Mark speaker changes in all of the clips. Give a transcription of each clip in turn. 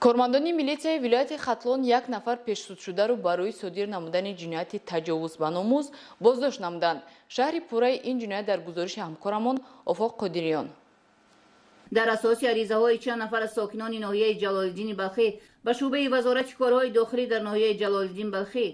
Speaker 1: Кормандони милитсияи вилояти Хатлон як нафар пешсудшударо барои содир намудани ҷинояти таҷовуз ба номус боздошт намуданд. Шаҳри пурраи ин ҷиноят дар гузориши ҳамкорамон Офоқ Қодириён.
Speaker 2: Дар асоси аризаҳои чанд нафар аз сокинони ноҳияи Ҷалолиддини Балхӣ ба шӯъбаи Вазорати корҳои дохилӣ дар ноҳияи Ҷалолиддин Балхӣ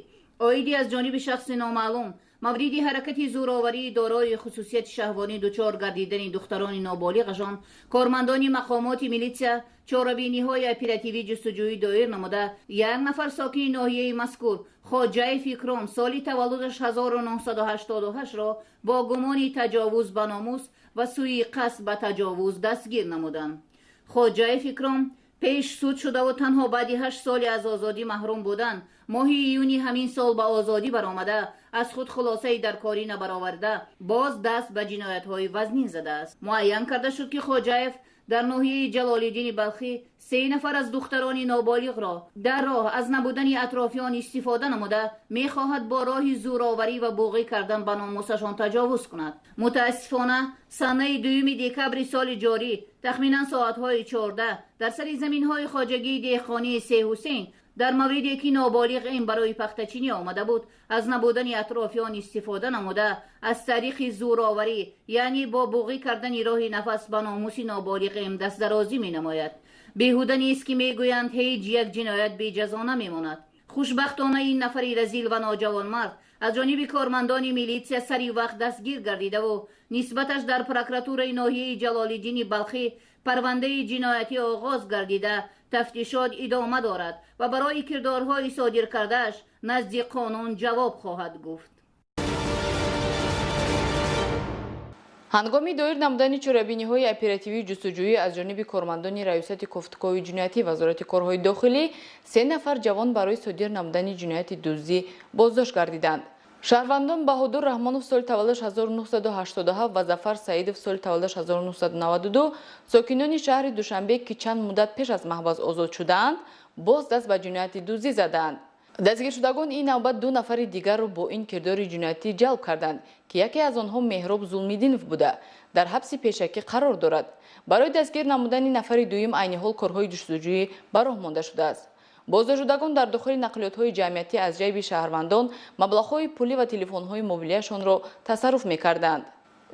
Speaker 2: оиди аз ҷониби шахси номаълум мавриди ҳаракати зӯроварии дорои хусусияти шаҳвонӣ дучор гардидани духтарони ноболиғашон, кормандони мақомоти милитсия чорабиниҳои оперативӣ ҷустуҷӯӣ доир намуда, як нафар сокини ноҳияи мазкур Хоҷаев Икром соли таваллудаш 1988-ро бо гумони таҷовуз ба номус ва сӯи қасд ба таҷовуз дастгир намуданд. Хоҷаев Икром пеш суд шудаву танҳо баъди 8 соли аз озодӣ маҳрум будан моҳи июни ҳамин сол ба озодӣ баромада, аз худ хулосаи даркорӣ набароварда, боз даст ба ҷиноятҳои вазнин задааст. Муайян карда шуд, ки Хоҷаев дар ноҳияи Ҷалолиддини Балхӣ 3 нафар аз духтарони ноболиғро дар роҳ аз набудани атрофиён истифода намуда, мехоҳад бо роҳи зӯроварӣ ва буғӣ кардан ба номусашон таҷовуз кунад. Мутаассифона, санаи 2 декабри соли ҷорӣ тахминан соатҳои 14 дар сари заминҳои хоҷагии деҳқонии Сеҳусейн дар мавриде ки ноболиғ ин барои пахтачинӣ омада буд, аз набудани атрофиён истифода намуда, аз тариқи зӯроварӣ, яъне бо буғӣ кардани роҳи нафас ба номуси ноболиғ ин дастдарозӣ менамояд. Беҳуда нест, ки мегӯянд, ҳеҷ як ҷиноят беҷазо намемонад. Хушбахтона, ин нафари разил ва ноҷавонмард аз ҷониби кормандони милитсия сари вақт дастгир гардидаву нисбаташ дар прокуратураи ноҳияи Ҷалолиддини Балхӣ парвандаи ҷиноятӣ оғоз гардида, тафтишот идома дорад ва барои кирдорҳои содир кардааш назди қонун ҷавоб хоҳад гуфт.
Speaker 1: Ҳангоми доир намудани чорабиниҳои оперативии ҷустуҷӯӣ аз ҷониби кормандони Раёсати кофтукови ҷиноятӣ Вазорати корҳои дохилӣ 3 нафар ҷавон барои содир намудани ҷинояти дуздӣ боздошт гардиданд. Шаҳрвандон Баҳодур Раҳмонов соли таваллудаш 1987 ва Зафар Саидов соли таваллудаш 1992 сокинони шаҳри Душанбе, ки чанд муддат пеш аз маҳбас озод шудаанд, боз даст ба ҷинояти дуздӣ задаанд. Дастгиршудагон ин навбат 2 нафари дигарро бо ин кирдори ҷиноятӣ ҷалб карданд, ки яке аз онҳо Меҳроб Зулмиддинов буда, дар ҳабси пешакӣ қарор дорад. Барои дастгир намудани нафари дуюм айни ҳол корҳои ҷустуҷӯӣ ба роҳ монда шудааст. Боздоштшудагон дар дохили нақлиётҳои ҷамъиятӣ аз ҷайби шаҳрвандон маблағҳои пулӣ ва телефонҳои мобилияшонро тасарруф мекарданд.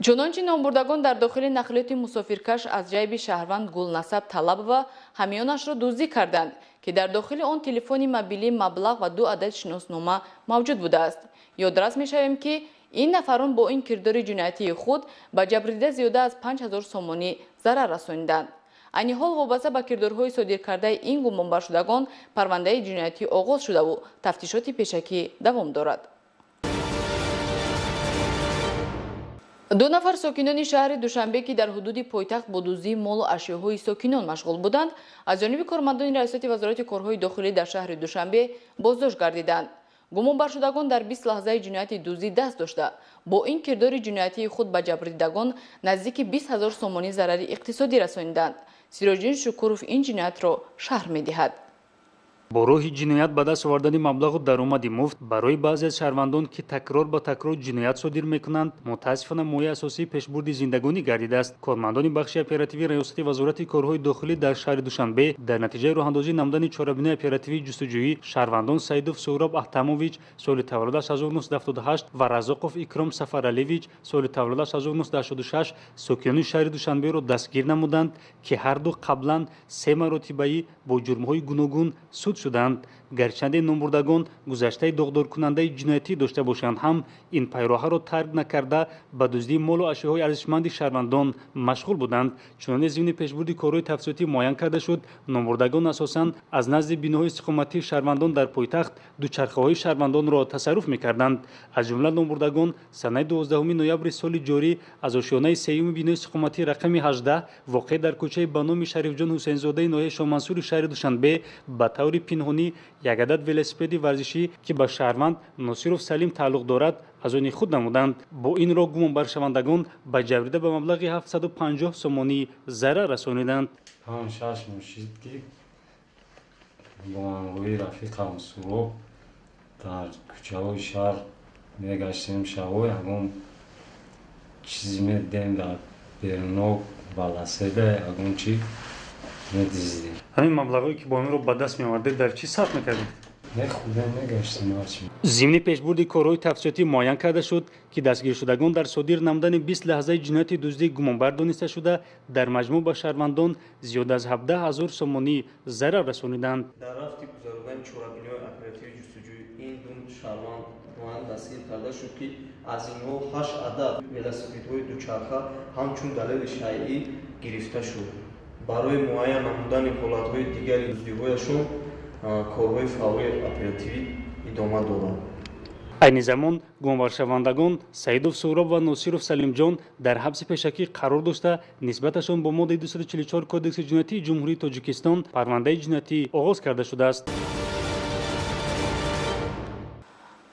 Speaker 1: Чунончи номбурдагон дар дохили нақлиёти мусофиркаш аз ҷайби шаҳрванд Гулнасаб Талабова ҳамёнашро дуздӣ карданд, ки дар дохили он телефони мобилӣ, маблағ ва 2 адад шиноснома мавҷуд будааст. Ёдрас мешавем, ки ин нафарон бо ин кирдори ҷиноятии худ ба ҷабрдида зиёда аз 5000 сомонӣ зарар расониданд. Айни ҳол вобаста ба кирдорҳои содиркардаи ин гумонбаршудагон парвандаи ҷиноятӣ оғоз шудаву тафтишоти пешакӣ давом дорад. 2 нафар сокинони шаҳри Душанбе, ки дар ҳудуди пойтахт бо дуздии молу ашёҳои сокинон машғул буданд, аз ҷониби кормандони Раёсати Вазорати корҳои дохилӣ дар шаҳри Душанбе боздошт гардиданд. Гумонбаршудагон дар 20 лаҳзаи ҷинояти дуздӣ даст дошта, бо ин кирдори ҷиноятии худ ба ҷабрдидагон наздики 20 000 сомонӣ зарари иқтисодӣ расониданд. Сироҷиддин Шукуров ин ҷиноятро шарҳ медиҳад.
Speaker 3: Бо роҳи ҷиноят ба даст овардани маблағу даромади муфт барои баъзе аз шаҳрвандон, ки такрор ба такрор ҷиноят содир мекунанд, мутаассифона мояи асосии пешбурди зиндагонӣ гардидааст. Кормандони бахши оперативии Раёсати Вазорати корҳои дохилӣ дар шаҳри Душанбе дар натиҷаи роҳандозӣ намудани чорабиниҳои оперативии ҷустуҷӯӣ шаҳрвандон Саидов Суҳроб Аҳтамович соли таваллудаш 1978 ва Разоқов Икром Сафаралиевич соли таваллудаш 1986 сокинони шаҳри Душанберо дастгир намуданд, ки ҳарду қаблан 3 маротибаӣ бо ҷурмҳои гуногун суд шуданд. Гарчанде номбурдагон гузаштаи доғдоркунандаи ҷиноятӣ дошта бошанд ҳам, ин пайроҳаро тарк накарда, ба дуздии молу ашёҳои арзишманди шаҳрвандон машғул буданд. Чуноне зимни пешбурди корҳои тафтишотӣ муайян карда шуд, номбурдагон асосан аз назди биноҳои истиқоматии шаҳрвандон дар пойтахт дучархаҳои шаҳрвандонро тасарруф мекарданд. Аз ҷумла номбурдагон санаи 12 ноябри соли ҷорӣ аз ошёнаи 3-юми бинои истиқоматии рақами 18 воқеъ дар кӯчаи ба номи Шарифҷон Ҳусейнзодаи ноҳияи Шоҳмансури шаҳри Душанбе ба таври пинҳонӣ як адад велосипеди варзишӣ, ки ба шаҳрванд Носиров Салим тааллуқ дорад, аз они худ намуданд. Бо ин роҳ гумонбаршавандагон ба ҷабрида ба маблағи 750 сомонӣ зарар расониданд.
Speaker 4: 5-6 мушид, ки бо ҳамроҳии рафиқам Суҳроб дар кӯчаҳои шаҳр мегаштем. Шабҳо ягон чизе медидем дар берунок, велосипеда, ягон чи Медуздидем.
Speaker 3: Ҳамин маблағҳое ки бо инро ба даст меовардед, дар чӣ сарф мекардед?
Speaker 4: Мехӯрдем, мегаштем ҳарчи.
Speaker 3: Зимни пешбурди корҳои тафтишотӣ муайян карда шуд, ки дастгиршудагон дар содир намудани 20 лаҳзаи ҷинояти дуздӣ гумонбар дониста шуда, дар маҷмӯъ ба шаҳрвандон зиёд аз 17 ҳазор сомонӣ зарар расониданд.
Speaker 5: Дар рафти гузарондани чорабиниҳои оперативии ҷустуҷӯӣ ин ду шаҳрванд муайян дастгир карда шуд, ки аз инҳо 8 адад велосипедҳои дучарха ҳамчун далели шайъӣ гирифта шуд. Барои муайян намудани ҳолатҳои дигари дуздиҳояшон корҳои фаврии оперативӣ идома дорад.
Speaker 3: Айни замон гумонбаршавандагон Саидов Суҳроб ва Носиров Салимҷон дар ҳабси пешакӣ қарор дошта, нисбаташон бо моддаи 244 Кодекси ҷиноятии Ҷумҳурии Тоҷикистон парвандаи ҷиноятӣ оғоз карда шудааст.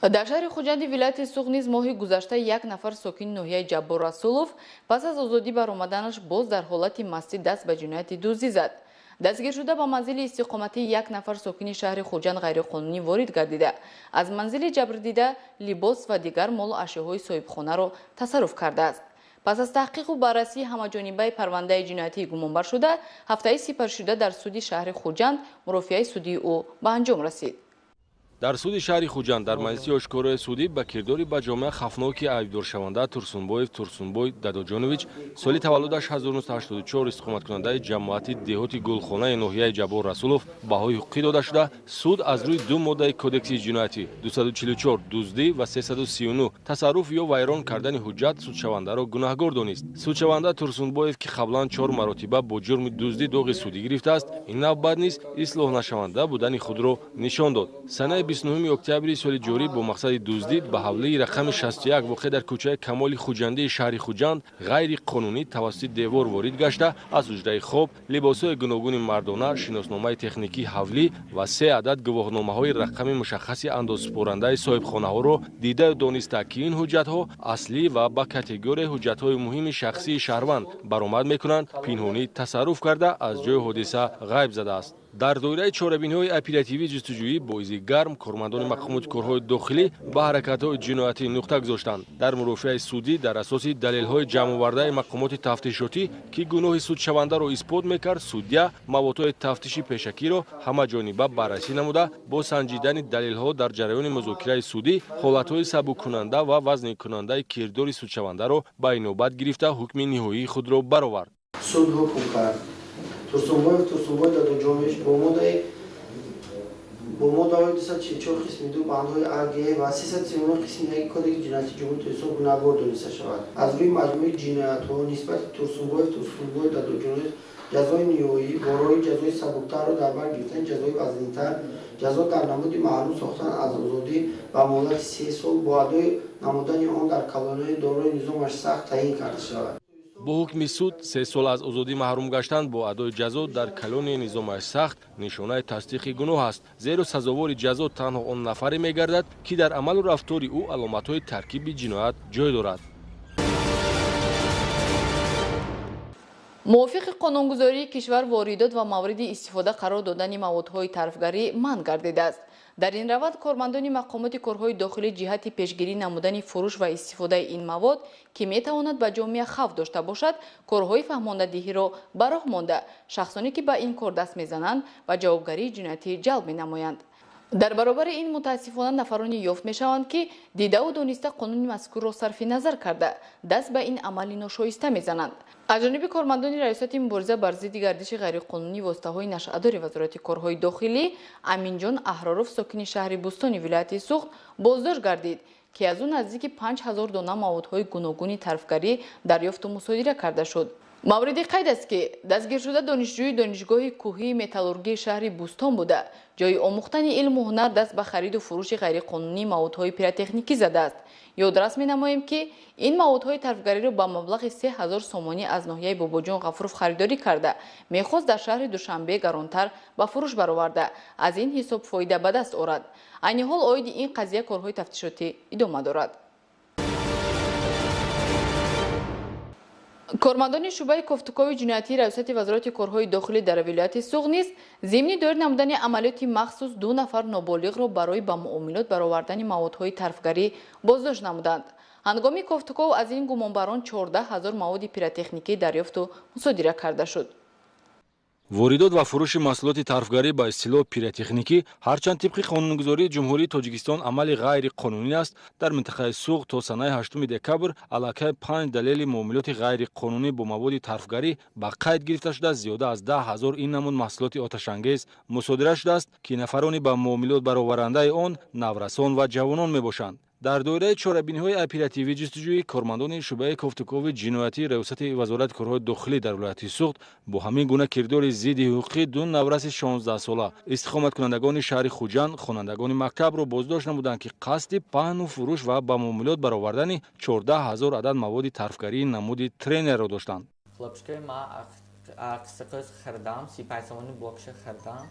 Speaker 1: Дар шаҳри Хуҷанди вилояти Суғд низ моҳи гузашта як нафар сокини ноҳияи Ҷаббор Расулов пас аз озодӣ баромаданаш боз дар ҳолати мастӣ даст ба ҷинояти дуздӣ зад. Дастгиршуда ба манзили истиқоматии як нафар сокини шаҳри Хуҷанд ғайриқонунӣ ворид гардида, аз манзили ҷабрдида либос ва дигар молу ашёҳои соҳибхонаро тасарруф кардааст. Пас аз таҳқиқу баррасии ҳамаҷонибаи парвандаи ҷиноятии гумонбаршуда, ҳафтаи сипаршуда дар суди шаҳри Хуҷанд мурофиаи судии ӯ ба анҷом расид.
Speaker 6: Дар суди шаҳри Хуҷанд дар маҷлиси ошкорои судӣ ба кирдори ба ҷомеа хавфноки айбдоршаванда Турсунбоев Турсунбой Дадоҷонович, соли таваллудаш 1984, истиқоматкунандаи ҷамоати деҳоти Гулхонаи ноҳияи Ҷаббор Расулов баҳои ҳуқуқӣ дода шуда, суд аз рӯи ду моддаи Кодекси ҷиноятӣ 244 дуздӣ ва 339 тасарруф ё вайрон кардани ҳуҷҷат судшавандаро гунаҳгор донист. Судшаванда Турсунбоев, ки қаблан 4 маротиба бо ҷурми дуздӣ доғи судӣ гирифтааст, ин навбат низ ислоҳнашаванда будани худро нишон дод. Санаи 29 октябри соли ҷорӣ бо мақсади дуздӣ ба ҳавлии рақами 61 воқеъ дар кӯчаи Камоли Хуҷандии шаҳри Хуҷанд ғайриқонунӣ тавассути девор ворид гашта, аз ҳуҷраи хоб либосҳои гуногуни мардона, шиносномаи техникии ҳавлӣ ва 3 адад гувоҳномаҳои рақами мушаххаси андозсупорандаи соҳибхонаҳоро дидаю дониста, ки ин ҳуҷҷатҳо аслӣ ва ба категорияи ҳуҷҷатҳои муҳими шахсии шаҳрванд баромад мекунанд, пинҳонӣ тасарруф карда аз ҷои ҳодиса ғайб задааст. Дар доираи чорабиниҳои оперативии ҷустуҷӯӣ бо изи гарм кормандони мақомоти корҳои дохилӣ ба ҳаракатҳои ҷиноятӣ нуқта гузоштанд. Дар мурофиаи судӣ дар асоси далелҳои ҷамъовардаи мақомоти тафтишотӣ, ки гуноҳи судшавандаро исбот мекард, судя маводҳои тафтиши пешакиро ҳамаҷониба баррасӣ намуда, бо санҷидани далелҳо дар ҷараёни музокираи судӣ ҳолатҳои сабуккунанда ва вазнинкунандаи кирдори судшавандаро ба инобат гирифта ҳукми ниҳоии худро баровард.
Speaker 7: Суд ҳукм кард Турсунбоев Турсунбой Дадоҷонович бо моддаҳои 244 қисми 2 бандҳои А, Г ва 339 қисми 1 Кодекси ҷиноятии Ҷумҳурии Тоҷикистон гунаҳгор дониста шавад. Аз рӯи маҷмӯи ҷиноятҳо нисбати Турсунбоев Турсунбой Дадоҷонович ҷазои ниҳоӣ бо роҳи ҷазои сабуктарро дар бар гирифтани ҷазои вазнинтар, ҷазо дар намуди маҳрум сохтан аз озодӣ ба муҳлати 3 сол бо адои намудани он дар колонияи дорои низомаш сахт таъин карда шавад.
Speaker 6: Бо ҳукми суд 3 сол аз озодӣ маҳрум гаштан бо адои ҷазо дар колонияи низомаш сахт нишонаи тасдиқи гуноҳ аст, зеро сазовори ҷазо танҳо он нафаре мегардад, ки дар амалу рафтори ӯ аломатҳои таркиби ҷиноят ҷой дорад.
Speaker 1: Мувофиқи қонунгузории кишвар воридот ва мавриди истифода қарор додани маводҳои тарфгарӣ манъ гардидааст. Дар ин раванд кормандони мақомоти корҳои дохилӣ ҷиҳати пешгирӣ намудани фурӯш ва истифодаи ин мавод, ки метавонад ба ҷомеа хавф дошта бошад, корҳои фаҳмондадиҳиро ба роҳ монда, шахсоне ки ба ин кор даст мезананд ба ҷавобгарии ҷиноятӣ ҷалб менамоянд. Дар баробари ин мутаассифона нафароне ёфт мешаванд, ки дидаву дониста қонуни мазкурро сарфи назар карда, даст ба ин амали ношоиста мезананд. Аз ҷониби кормандони раёсати мубориза бар зидди гардиши ғайриқонунии воситаҳои нашъадори Вазорати корҳои дохилӣ Аминҷон Аҳроров, сокини шаҳри Бӯстони вилояти Суғд, боздошт гардид, ки аз ӯ наздики 5000 дона маводҳои гуногуни тарфгарӣ дарёфту мусодира карда шуд. Мавриди қайд аст, ки дастгиршуда донишҷӯи донишгоҳи кӯҳии металлургии шаҳри Бӯстон буда, ҷои омӯхтани илму ҳунар даст ба хариду фурӯши ғайриқонунии маводҳои пиротехникӣ задааст. Ёдрас менамоем, ки ин маводҳои тарфгариро ба маблағи 3000 сомонӣ аз ноҳияи Бобоҷон Ғафуров харидорӣ карда, мехост дар шаҳри Душанбе гаронтар ба фурӯш бароварда, аз ин ҳисоб фоида ба даст орад. Айни ҳол оиди ин қазия корҳои тафтишотӣ идома дорад. Кормандони шӯъбаи кофтукови ҷиноятии Раёсати Вазорати корҳои дохилӣ дар вилояти Суғд низ зимни доир намудани амалиёти махсус 2 нафар ноболиғро барои ба муомилот баровардани маводҳои тарфгарӣ боздошт намуданд. Ҳангоми кофтуков аз ин гумонбарон 14 000 маводи пиротехникӣ дарёфту мусодира карда шуд.
Speaker 6: Воридот ва фурӯши маҳсулоти тарфгарӣ ба истилоҳ пиротехникӣ ҳарчанд тибқи қонунгузории Ҷумҳурии Тоҷикистон амали ғайриқонунӣ аст, дар минтақаи Суғд то санаи 8 декабр аллакай 5 далели муомилоти ғайриқонунӣ бо маводи тарфгарӣ ба қайд гирифта шуда, зиёда аз 10 000 ин намуд маҳсулоти оташангез мусодира шудааст, ки нафарони ба муомилот бароварандаи он наврасон ва ҷавонон мебошанд. Дар доираи чорабиниҳои оперативӣ ҷустуҷӯӣ кормандони шӯъбаи кофтукови ҷиноятӣ Раёсати Вазорати корҳои дохилӣ дар вилояти Суғд бо ҳамин гуна кирдори зидди ҳуқуқӣ ду навраси 16сола истиқоматкунандагони шаҳри Хуҷанд, хонандагони мактабро боздошт намуданд, ки қасди паҳну фурӯш ва ба муомилот баровардани 14 000 адад маводи тарфгарии намуди тренерро доштанд.
Speaker 8: Хлопушкаи ма қиссақиз хардам, 35 сомони блокша хардам,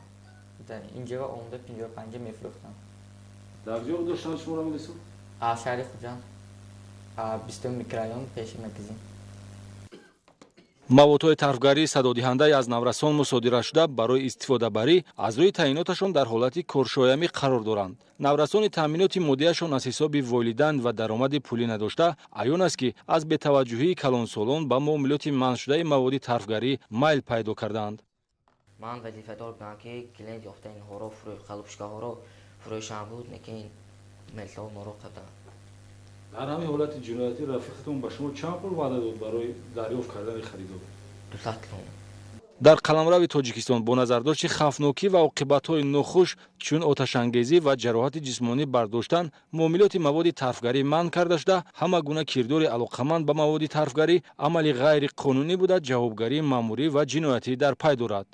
Speaker 8: инҷо омда 55 мефурӯхтам.
Speaker 6: Дар ҷо доштан шуморо мелесуд?
Speaker 8: Шаҳри Хуҷанд, 20 микрорайон, пеши магазин.
Speaker 6: Маводҳои тарфгарии садодиҳандаи аз наврасон мусодира шуда барои истифодабарӣ аз рӯи таъиноташон дар ҳолати коршоямӣ қарор доранд. Наврасони таъминоти моддияшон аз ҳисоби волидайн ва даромади пулӣ надошта, аён аст, ки аз бетаваҷҷӯҳии калонсолон ба муомилоти манъшудаи маводи тарфгарӣ майл пайдо кардаанд.
Speaker 9: Ман вазифадор будам, ки клиент ёфта инҳоро қалубшкаҳоро фурӯшам буд, лекин мелтаҳо моро қабданд.
Speaker 6: Дар ҳамин ҳолати ҷиноятӣ рафиқатон ба шумо чанд пул ваъда дод барои дарёфт кардани харидор?
Speaker 9: 200 сом.
Speaker 6: Дар қаламрави Тоҷикистон бо назардошти хавфнокӣ ва оқибатҳои нохуш чун оташангезӣ ва ҷароҳати ҷисмонӣ бардоштан муомилоти маводи тарфгарӣ манъ карда шуда, ҳама гуна кирдори алоқаманд ба маводи тарфгарӣ амали ғайриқонунӣ буда, ҷавобгарии маъмурӣ ва ҷиноятӣ дар пай дорад.